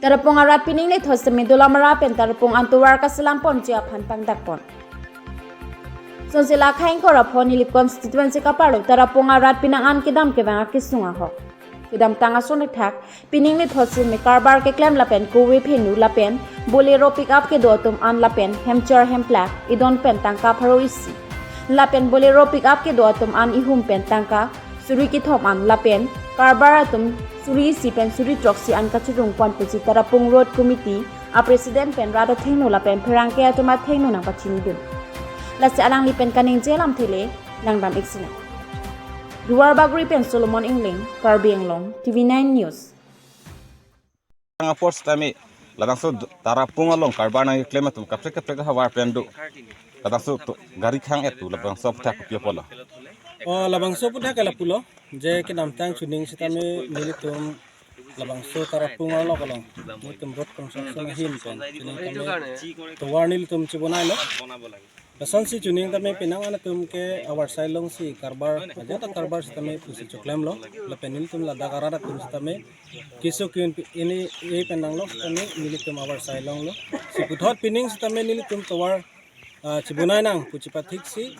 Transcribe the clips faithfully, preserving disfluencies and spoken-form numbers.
Tarapung arat pining nithot sitame Dolamara pen Tarapung an tovar kaselam ponji aphan pangdak pon. Sonsi la khaing kora pho Nilip constituency kaparlo Tarapung arat penang an kedam kevang akesung ahok. Kedamtang ason thak, pining nithot sitame karbar keklem lapen kove phenu lapen Bolero pickup kedo atum an lapen hemchar hemplak idon pen tangka pharo isi. Lapen Bolero pickup kedo atum an ihum pen tangka suri kethom an lapen karbar atum suri isi pen suri throksi an kachirung pon pusi Tarapung Road Committee a President pen rat athengno lapen pherangke atum athengno nangpachinidun. Lasi alangli pen kaningje alamthe le langdam ik sinang. Duarbagori pen Solomon Engleng, Karbi Anglong, T V nine News. Apor sitame labangso Tarapung along karbar nangkeklem atum kaprek kaprek havar pen do. Labangso to gari khang et tu labangso aphuthak kopi apotlo? O, labangso aphuthak ke lapulo, je kedamtang chuning sitame nelitum labangso Tarapung along along nelitum road construction ahin pen chuning tame tovar nelitum chibonailo. Lasonsi chuning tame penang an atum ke avarsai alongsi karbar, ajat karbar sitame pusi choklemlo. Lapen nelitum ladak arat atum sitame keso ke-un pi-, ini, ini penang lo sitame nelitum avarsai longlo. Si puthot pining sitame nelitum tovar, ah, chibonai nang pu chipathiksi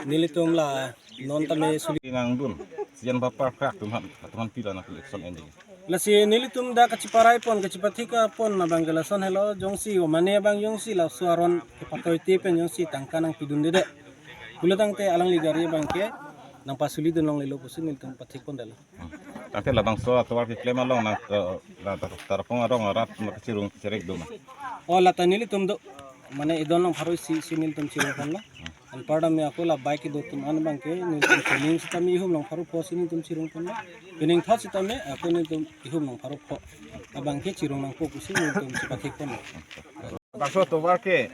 nelitum la non tame suli. Nangdun, sian bapar krak tum han, tum han pila na election ending. Lasi nelitum dak kachiparai pon, kachipathik pon abang ke lason helo, jongsi o mane abang jongsi laso aron kepatoi te pen jongsi tangka nangpidunde de pulo tangte alangli gari abang ke nangpasulidun longlelo pusi nelitum pathik pondetlo. Hmm. Tangte labangso atovar keklem along nang, eh, la Tar-, Tarapung arong arat ma kachirung cherek do ma? O, lata nelitum do, mane idon long pharo isi si nelitum chirung ponlo. Anparta me ako la bike kedo atum an abang ke nelitum chuning sitame ihum long pharo pho si nelitum chirung ponlo. Pining thot sitame ako nelitum ihum long pharo pho abang ke chirung nangpo pusi nelitum chipathik ponlo. Labangso atovar ke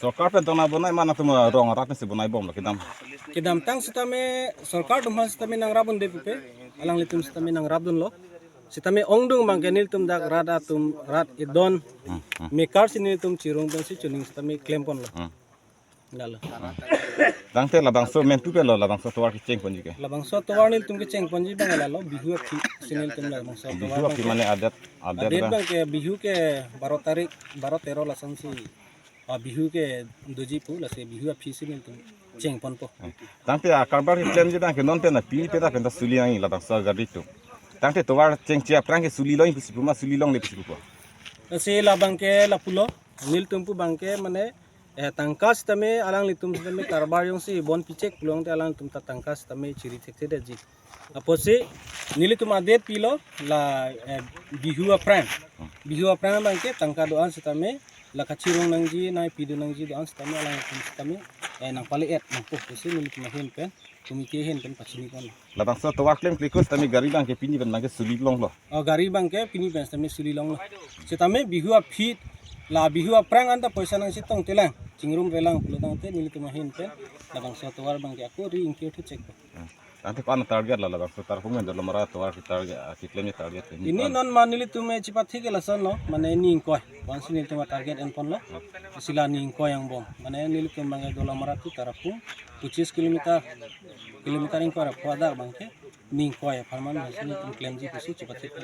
sorkar pen tong nangbonaima nangtum rong arat si bonaibomlo kedam? Kedamtang sitame sorkar atum aphan sitame nangrapdunde pupe, alanglitum sitame nangrapdunlo. Sitame ongdung abang ke nelitum dak rat atum rat idon Hmm, hmm, mekar si nelitum chirung pensi chuning sitame klem ponlo. Hmm. Lalo. Tangte labangso mentu pelo labangso atovar kecheng ponji ke? Labangso atovar nelitum kecheng ponji abang lalo Bihu aphi si nelitum labangso atovar Bihu aphi abang ke mane adet, adet adet abang? Abang ke Bihu ke baro tarik, baro tero lasonsi, ah, Bihu kedoji pu, lasi Bihu aphi si nelitum cheng ponpo. Tangte a karbar keklemji abang ke non pen na pini peta pen ta suli nangji labangso gari atum. Tangte tovar chengche aphrang ke suli longji pusi pu ma suli longle pusi pu? Lasi labang ke lapulo, nelitum pu abang ke mane, eh, tangka sitame alanglitum sitame karbar jongsi bon pichek pulo tangte alanglitum ta tangka sitame chiri thekthedetji. Apotsi nelitum adet pilo la, eh, Bihu aphrang. Bihu aphrang abang ke tangka do-an sitame la kachirung nangji, nangpidun nangji do-an sitame alanglitum sitame, eh, nangpale-et nangpo pusi nelitum ahin pen, committee ahin pen pachini pon. Labangso atovar klemkle ko sitame gari abang ke pini pen abang ke suli longlo? O, gari abang ke pini pen sitame suli longlo. Sitame Bihu aphi la Bihu aphrang anta poisa nangchetongte lang, chingrum velang pulo tangte nelitum ahin pen labangso atovar abang ke ako re-incur thuchek po. Hmm. Tangte ko-an target la labangso Tarapung pen Dolamara atovar ke target, ah, keklemji target ke? Pini non ma nelitum chipathik ke lasonlo, mane ni ingkoi. Ko-ansi nelitum target en ponlo. Sila ni ingkoi angbong. Mane nelitum abang ke Dolamara to Tarapung pochis kilometer, kilometer ingkoi ra pho adak abang ke ni ingkoi apharman si nelitum klemji pusi chipathik ke.